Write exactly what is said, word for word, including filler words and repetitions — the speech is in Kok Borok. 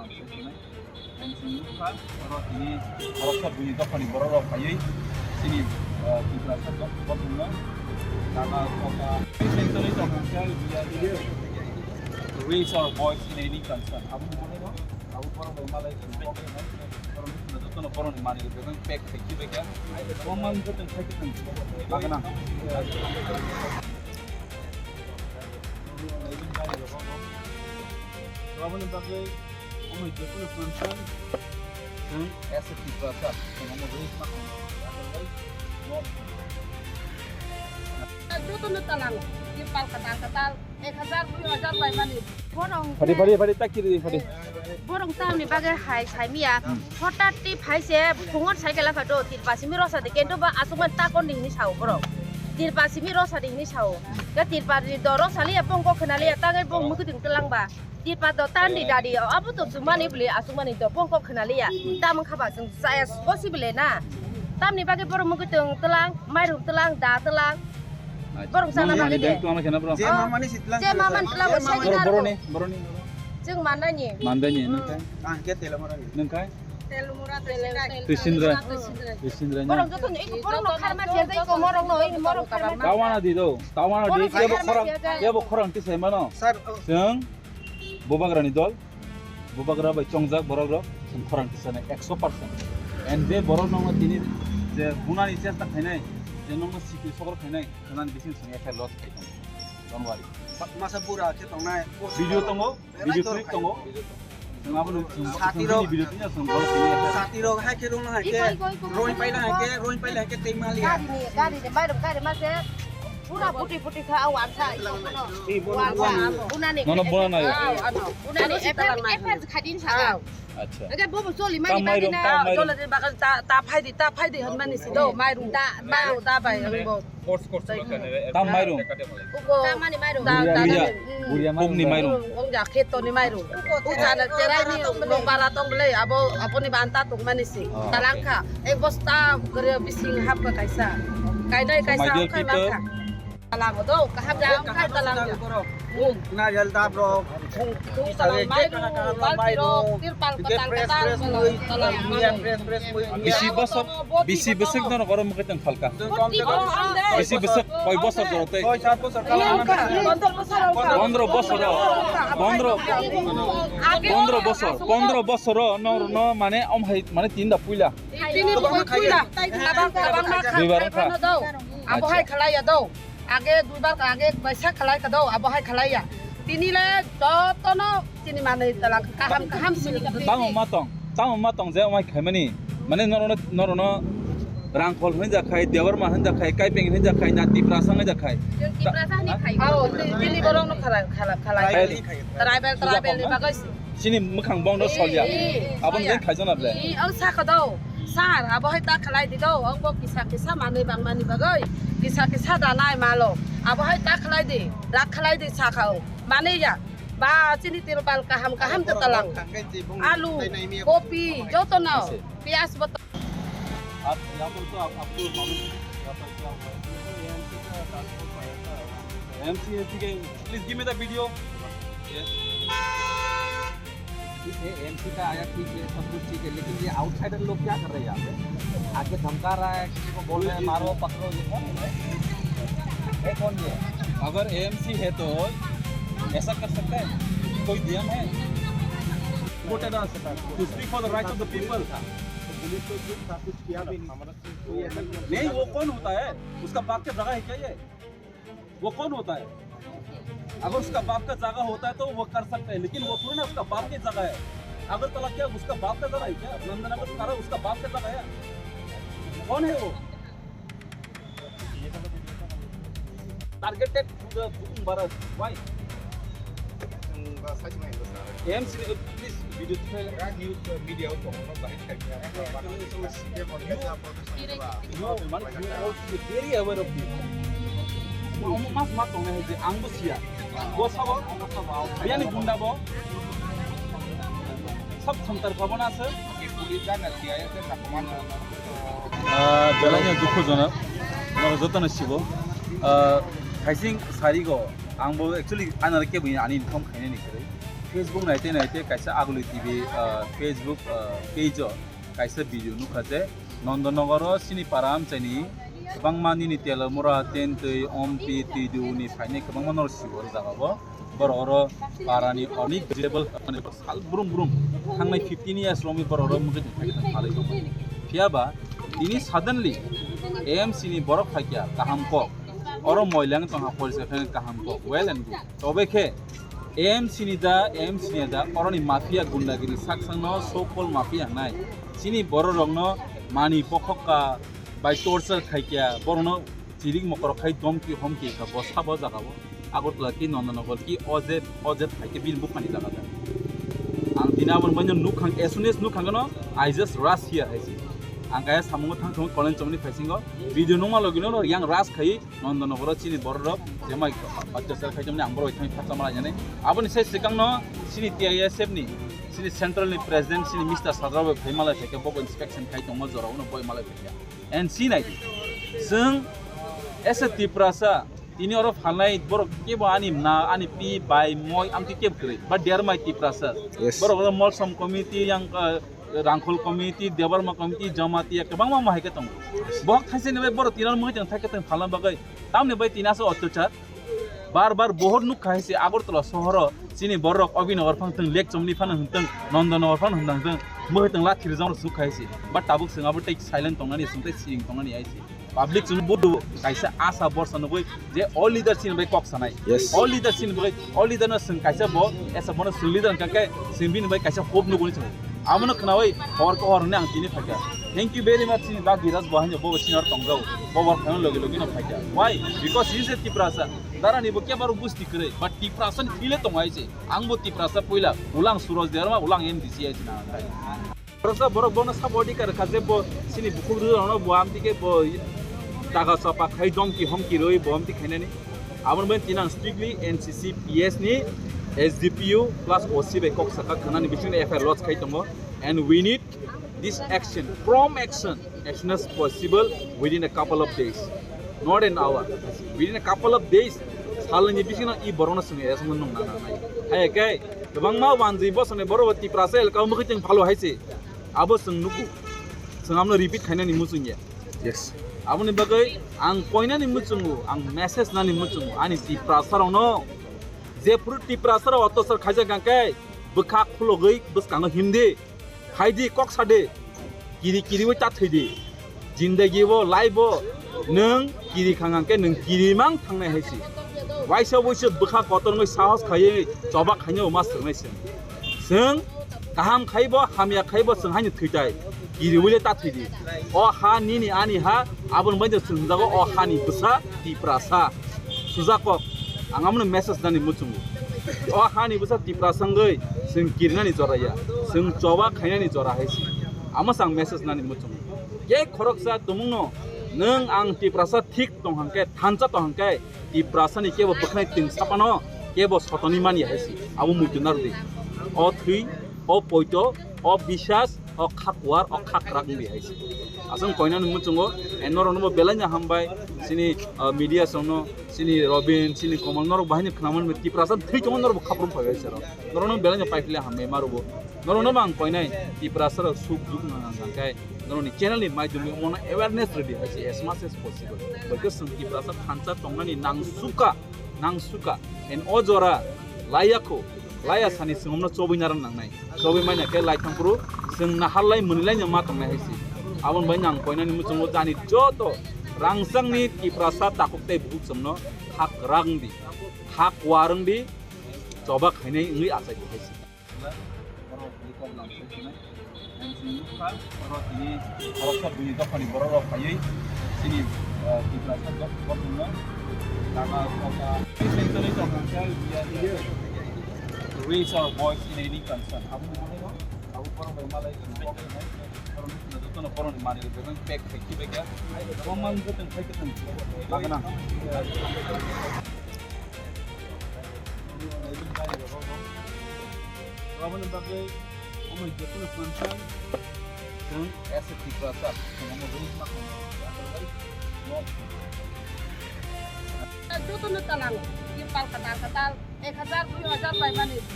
Ang chwng nukha, oro tini borok sa buini dophani borok rok phaiwi chini, ah, Tiprasa dok-, dophano jaga koka. Century tong hwnka, we are here to raise our voice in any concern. Abo ni bagwi no, abo borok bai malai chwng kok bai nai, borok ni jotono borok ni manwi rok pack khai khibai kha. Bo man joto khai khibai. Bagana. Aboni bagwi Omo jotono concern, chwng as a Tiprasa, chwng omo rwi ma kha. Jotono talang, Tiprasa kwtal kwtal, ek hajar, dui hajar bai mani. Phari, phari, phari, ta kiri, phari. Borok tamni bagwi hai saimiya, hmm, hotat ti phaise phungon cycle kha do, Tiprasa mi rosa de, kento ba asukman takon ni hini sao borok. Tiprasa mi rosa de hini sao. Ya Tiprasa ni do rosa liya, bongko khna liya, tangwi bong mukhuting twlang ba. Tipa do tandi dadi, abo to chumani bwle asukmani do bongkok khwnaliya. Tamung khaba chwng chaya bosi bwle na. Tamni bagwi borok mugwi twng twlang, mairum twlang, da twlang. Borok chana bagwi de. Je mamani sitlang. Je mamani twlang bo sai. Borok, borok ni, borok ni. Chwng manani. Mandani, hmm, nungkai. Ang ke telo marani. Nungkai. Twisindra. Twisindra. Twisindra. Borok joto ni, borok no kharma je jai ko, morok no, morok kharma. Tawana di do, tawana di, kebo khorang, kebo khorang tisai mano. Sir, oh. Chwng Bubagrani dol, Bubagra bai chongjak borok rok, chwng khorang tisani ekso percent. And je borok nokno tini je bunani chesta khainai, je nokno sikri sokro khainai, khwnani bising chwng F I R lodge khai tongo. Don't worry. Masa bura khe tongnai. Video tongo, video clip tongo. Chwng abono chwng video tini chwng borok tini F I R. Sati rok hai khe rung hai khe, roi paila hai khe, roi paila hai khe tei mali. Gari ni, gari ni, mai rok gari ma se. Pura puti puti kha, aw, ansa, iko, kono. Aw, ansa, bunani. Nono buna nayo. Aw, ano, bunani, eper, eper khadin sa. Aw. Acha. Age bobo choli mani. Tam mairum, tam mairum. Choli de bagal ta, ta phai di, ta phai di, hon mani si do, mairum. Da, mairum, da bai, ang bo. Force, force. Tam mairum. Uko. Tam mani mairum. Da, da, da. Buria mairum. Pokni mairum. Ong ja kheto ni mairum. Uko, chana cherai ni, nong bara tong bele, abo, abo ni banta tong mani si. Oh, okay. Talangkha. Ek bosta gre bising hap ka kaisa. Kainai kaisa. My dear people, talang do, kaham ja, kaham talang ja. Nariyal dap rok. Thung talang mai rok, balti rok, tirpal katal katal talang mai. Bisi bosor, bisi bosor no goro mukhe tong phalka. Bisi bosor, koi bosor jorote. Koi sat bosor talang. Pondro bosor, pondro, pondro bosor, pondro bosor no, no mane om hai mane tinda puila. Tini puila, tabang tabang ma kha. Duibar kha. Abo hai khalai ya do. Age duibar kha, age baisa khalai kha do, abo hai khalai ya. Tini le jotono tini manwi talang kaham kaham sini. Tamo ma tong, tamo ma tong je omai khaimani. Mane norono, norono Rangkhol hinja khai, Debbarma hinja khai, Kaipeng hinja khai, na Tiprasa hinja khai. Tiprasa ni khai. Ao, tini borok no khalai, khalai, khalai. Tribal, tribal ni bagwi. Chini mwkhang bong no solya. Aboni jeng khaijana ble. Ang sakha do. Sir, abo hai ta khalai di do. Ang bo kisa kisa manwi bang mani bagwi. Kisa kisa da nai malo. Abo hai ta khalai di. Rak khalai di sakha o. Mani ya. Ba chini tirpal kaham kaham ta talang. Alu, kopi, joto no. Piyaj bo. आप यहाँ पर तो आप, आपको मालूम है, यहाँ पर क्या हुआ है? एम सी, एम सी के, please give me the video. ठीक है, एम सी का आया, ठीक है, सब कुछ ठीक है, लेकिन ये आउटसाइडर लोग क्या कर रहे हैं यहाँ पे? आके धमका रहा है, किसी को बोल रहे हैं, मारो, पकड़ो, ये कौन है? ये कौन ये? अगर एएमसी है तो ऐसा कर सकता है? कोई नियम है? Voted us to speak for the right of the people. तो पुलिस तो कुछ था, कुछ किया भी नहीं। नहीं, वो कौन होता है? उसका बाप का जगह है क्या ये? वो कौन होता है? अगर उसका बाप का जगह होता है तो वो कर सकते हैं, लेकिन वो थोड़ी ना उसका बाप की जगह है। अगरतला क्या उसका बाप का जगह है क्या? नंदनगर सारा उसका बाप का जगह है? कौन है वो? Targeted to the Bhutung Bharat. Why? Em sini, please, video tu saya. News media tu orang bahaya kan. You, you, man, you are also very aware of this. Mas, mas, tong hai je, ang bo siya. Bo sabo, biani gunda bo. Sab santar khabo na sir. Ah, belai no dukhujonok, norok jotono sibo. Ah, haising sarigo, ang bo actually anare kebo ani income khainani kwrwi. Facebook naite naite kaisa Aguli T V, ah, Facebook, ah, page o kaisa video nukha je Nondonogoro chini para amchaini kwbangma nini tela mura, tentwi, ompi, twidu ni phainai kwbangma norok sibo o jaga o. Borok oro parani onek vegetable sal brum brum thangnai fifteen years romwi borok oro mungkhe tongthai tongthai phalwi tongo. Phiya ba tini suddenly A M C ni borok phaikya kaham kok. Oro moilang tongha porisa khe kaham kok. Well and good. Tobe khe A M C ni da, A M C ni da, oroni mafia gundagiri saksangno so-called mafia hnai. Chini bororokno mani pokhokka bai torture khaikya, borokno chirik mokorok khai domki homki kha bo sabo jagao. Agartala ki Nondonogor ki O Z, O Z hai khe bini buphani jaga da. Ang tini aboni bagwi nukhang, as soon as nukhang no, I just rush here hai se. Ang kaya samungo thang thang kolen chomni phaisingo, video nungma logino yang rush khai, Nondonogoro chini bororok jemai otyachar khaijak mani ang borok thani phatsa malai nani. Aboni sai swkangno chini T I S F ni, chini central ni president, chini Mister Sadra bai phai malai phaikha, bobo inspection khai tongma jora uno boi malai phaikha. And si nai, chwng as a Tiprasa, tini oro phalnai borok kebo ani mna, ani pi, bai, moi, amtwi kebo kwrwi, but they are my Tiprasa. Yes. Borok oro Molsom committee, yang, uh, Rangkhol committee, Debbarma committee, Jamatia, kwbangma mo hai khe tongo. Bohok thaisani bai borok tinal mui tong thai khe tong phalna bagwi. Tamni bai tini aswk otyachar. Bar bar bohor nukha hai se Agartala sohoro chini borok Abhinagar phang tong, Lekchomni phano hwn tong, Nondonogor phano hwn tong, mui tong lathi rijang rok suk hai se. But tabuk chwng abo tei silent tongnani, chwng tei siring tongnani hai se. Public chwng budu kaisa asa borsa nugui je all leader chini bai kok sanai. Yes. All leader chini bai, all leader no chwng kaisa bo, esa bono chwng leader hwnkha khe chwng bini bai kaisa hope nuguni chwng. Abono khnaui hor ko hor hwnwi ang tini phaikha. Thank you very much chini Dagi Raj bo haino bo chini oro tongjao. Bo bor phano logi logi no phaikha. Why? Because he is a Tiprasa. Darani bo kebaro gusti kwrwi, but Tiprasa ni thwi le tongo hai se. Ang bo Tiprasa puila, ulang Suraj Debbarma, ulang M D C hai se na khai. Khoroksa borok bono sabo adhikar kha je bo chini bukhuk rwrwrokno bo amtwi khe bo taga chapa khai domki homki rwi bo amtwi khainani. Aboni bagwi tini ang strictly N C C P S ni S D P O plus O C bai kok saka khwnani bisingo F I R lodge khai tongo. And we need this action, prompt action, as soon as possible within a couple of days, not an hour. Within a couple of days, salni bisingo i borokno chwng arrest wngwi nung nang nang nai. Hai khe kwbangma wanjwi bosongni borok bo Tiprasa elka o mwkhwtwng phalo hai se. Abo chwng nugo. Chwng abono repeat khainani muchungya. Yes. Aboni bagwi ang koinani muchungo, ang message nani muchungo, ani Tiprasa rokno. Jephuru Tiprasa rok otyachar khaijak hwnkhe bwkha khulogwi bwskango himdi. Khaidi kok sadi. Kiri kiriwi ta thwidi. Jindagi bo, life bo, nwng kiri khang hwnkhe nwng kiri mang thangnai hai si. Waisa waisa bwkha kotor wngwi sahos khaiwi choba khainai bo ma swrwngnai se. Chwng kaham khai bo, hamya khai bo, chwng haino thwitai. Kiriwi le ta thwidi. O ha nini ani ha, aboni bagwi chwng hwnjago o hani bwsa Tiprasa. Sujakok, ang amono message nani muchungo. O hani bwsa Tiprasa wngwi chwng kirinani jora ya, chwng choba khainani jora hai si. Amo se ang message nani muchungo. Je khoroksa tumungno nwng ang Tiprasa thik tong hwnkhe, thansa tong hwnkhe, Tiprasani kebo bwkhanai twng sapano kebo sotoni mani hai si. Abo muitu narwdi. O thwi, o poito, o bisas, o kha kuar, o kha kwrak wngdi hai se. Aswk koinani muchungo, eh, norokno bo belai no hambai, chini, ah, media songno, chini Robin, chini Komol, norok bahai ni khwnamani Tiprasa thwi tongma norok bo khaprum phaibai se rok. Norokno belai no paiphle hambai ma rwbo. Norokno bo ang koinai Tiprasa rok suk juk nang nang khe, norokni channel ni maidumi omono awareness rwdi hai se as much as possible. Bai khe chwng Tiprasa thansa tongnani nang suka. Nang suka, en o jora, laiya kho, laiya sani chwngno chobwi narwk nangnai. Chobwi manya khe lai thangphuru, chwng naharlai mwnwilai no ma tongnai hai se. Aboni bai nang koinani muchungo jani joto rangchakni Tiprasa takhuk tei bukhuk chwngno kha kwrak wngdi, kha kuar wngdi, choba khainai wngwi achai di hai se. Borok tini kok lam se sinai. Ang sini nukha, borok tini borok sa bini dophani borok rok phaiwi sini, eh, Tiprasa dok-, dophano lama kota. Century tong hwnkhe we are here to raise our voice in any concern. Abo ni bagwi no, abo borok bai malai kok sinai. Borok ni jotono borok ni manwi rok pack khai kibai kha. Bo mang joto khai khe tong. Bagana. Aboni bagwi omo je kunu function chwng as a Tiprasa chwng omo release ma khainai. Jotono talang, ye tal katal katal, ek hajar, dui hajar paimani,